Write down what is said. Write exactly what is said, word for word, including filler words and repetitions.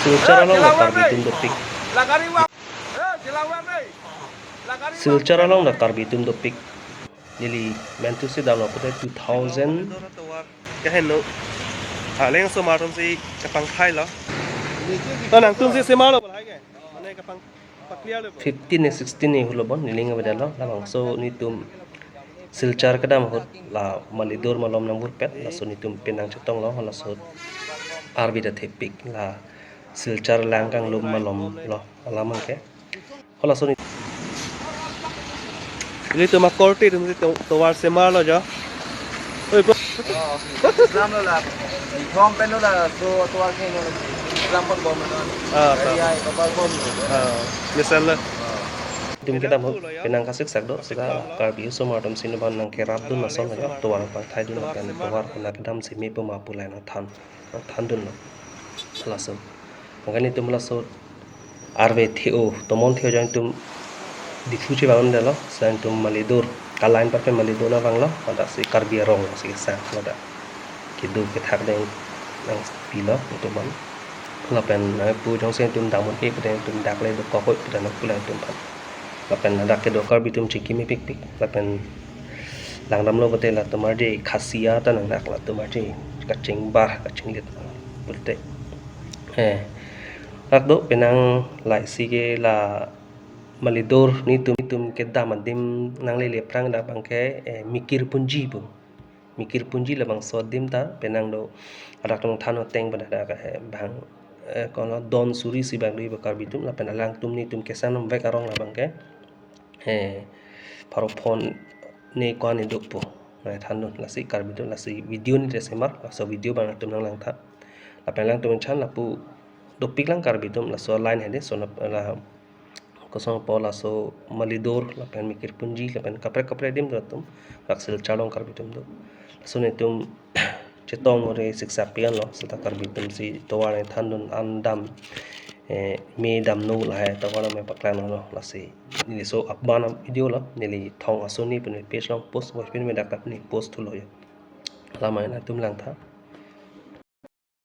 Silchar along la Karbi atum dopik. Silchar along la Karbi atum dopik. Neli mentu si damlo pute two thousand. Kahen no. Aleng osomar atum si kapangthai lo. Oh, nangtum si semar lo, hai ke? Mane kapang, paklia lo. Fifteen ne sixteen ne hulo bon, neli nang beda lo, labangso netum Silchar kedam ahut la Malidur malom nang burpet, laso netum penang chetong lo, laso arve ta thepik, la Silchar lang kanglum malom lo, alam abangke. Halaso ni. Ilitum akorte atum si to-, tovar semar lo jo. Oi, bro. Oh, Islam lo la. From pen lo la, so tovar ke lo. Islam pon bom lo. Ah, Dari sa- ai kapal bom lo. Ah, misal lo. Ah. Netum kedam ahut penang kasiksak do, seta Karbi osomar atum si non abang nangkerapdun ason lo jo. Tovar pangthaidun lapen tovar konat kedam si me pu ma pu la nangthan. Nangthandun lo. Laso. Angkan netum laso arve the-o, tomon the-o jang netum Diphu chevang un-edetlo, sa netum Malidur, kalang parke Malidur nang vanglo, hadak si Karbi arong si kesang, hadak kedo kethak deng nangpilo netum aphan. Lapen nangpu jongsi netum dam un-e pu deng netum dak le dokok oi pu deng nangpu lang netum aphan. Lapen hadak kedo Karbi atum chingki mepikpik, lapen langdamlo pute latum arje Khasia ta nangnak, latum arje kachingbar kachinglit pute. Eh, dak do penang lahai si ke la Malidur netum, netum kedam adim nanglele aphrang dak abangke, eh, Mikirpunji pu. Mikirpunji labangso adim ta penang do, hadak nangthan ateng pada dak, eh, bang, eh, kono don suri si bang do iba Karbi atum, lapen alangtum netum kesang nangvek arong labangke, eh, pharo phongo ne ko-an ne do pu. Nangthandun, lasi Karbi atum, lasi video neli semar, laso video abang netum nanglangtha. Lapen alangtum chan lapu dopik lang Karbi atum, laso line hedi, so nap-, la kosong po laso Malidur, lapen Mikirpunji, lapen kaprek kaprek adim do atum, rak Silchar along Karbi atum do. Laso netum chetong ore siksak pi-an lo, seta Karbi atum si tovar nangthandun an dam, eh, me damnon lahai tovar nangpaklang lo, lasi. Neli laso apban video lo, neli thong asoni pen page along post, voice pen me dak ta pen post thulo jo. Alam abang netum langtha.